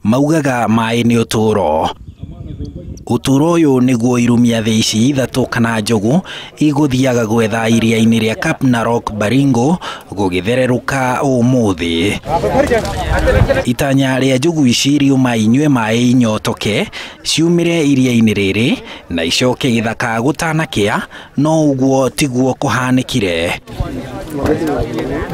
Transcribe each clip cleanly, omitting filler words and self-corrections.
Maugaga maĩ nĩ ũtũũro. Ũtũũro ũyũ nĩguo irumia thĩ ici ithatũ kana njogu igũthiaga gwetha iria-inĩ rĩa Kapnarok Baringo gũgĩthererũka ũmũthĩ. Itanya rĩa njogu ici riuma inyue maĩ inyotoke ciumĩre iria-inĩ rĩrĩ na icoke gĩthaka gũtanakĩa, no ũguo tiguo kũhanĩkire.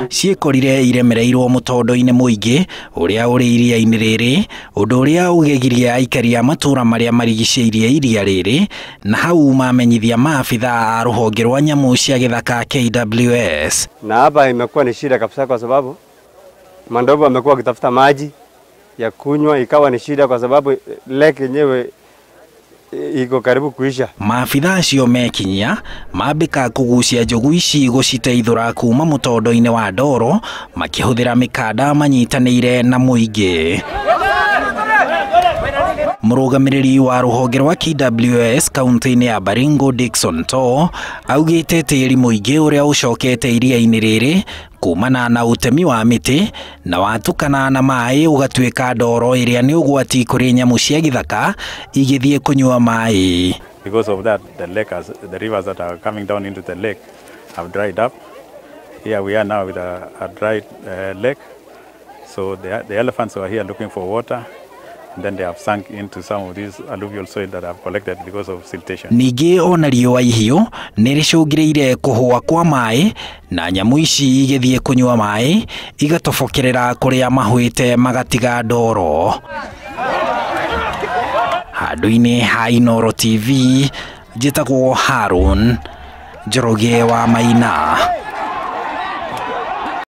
Ciĩkorire iremereirwo mũtondo-inĩ mũingĩ ũrĩa ũrĩ iria-inĩ rĩrĩ, ũndũ ũrĩa ũgegirie aikari a matũũra marĩa marigicĩirie iria rĩrĩ, na hau mamenyithia maabitha a rũhonge rwa nyamũ cia gĩthaka KWS. Na hapa imekuwa ni shida kabisa kwa sababu mandovu amekuwa akitafuta maji ya kunywa, ikawa ni shida kwa sababu lake yenyewe iko karibu kuisha. Maabitha acio mekinyia mambĩka kũgucia njogu ici gũciteithũra kuma mũtondo-inĩ wa ndoro makĩhũthĩra mĩkanda manyitanĩire na mũingĩ. Mũrũgamĩrĩri wa rũhonge rwa KWS kaunti-inĩ ya Baringo Dickson Too augĩte tĩri mũingĩ ũrĩa ũcokete iria-inĩ rĩrĩ kumana na ũtemi wa mĩtĩ na watukana na maĩ ũgatuĩka ndoro ĩrĩa nĩ ũgwati kũrĩ nyamũ cia gĩthaka igĩthiĩ kũnyua maĩ. Because of that, the lake has, the rivers that are coming down into the lake have dried up. Here we are now with a dried lake. So the elephants were here looking for water. And then they have sunk into some of these alluvial soil that have collected because of siltation. Ningĩ ona riũa ihiũ nĩ rĩcũngĩrĩire kũhũa kwa maĩ na nyamũ ici igĩthiĩ kũnyua maĩ igatobokerera kũrĩa mahũĩte magatiga ndoro. Handũ-inĩ ha Inooro TV njĩtagwo Harun Njoroge wa Maina.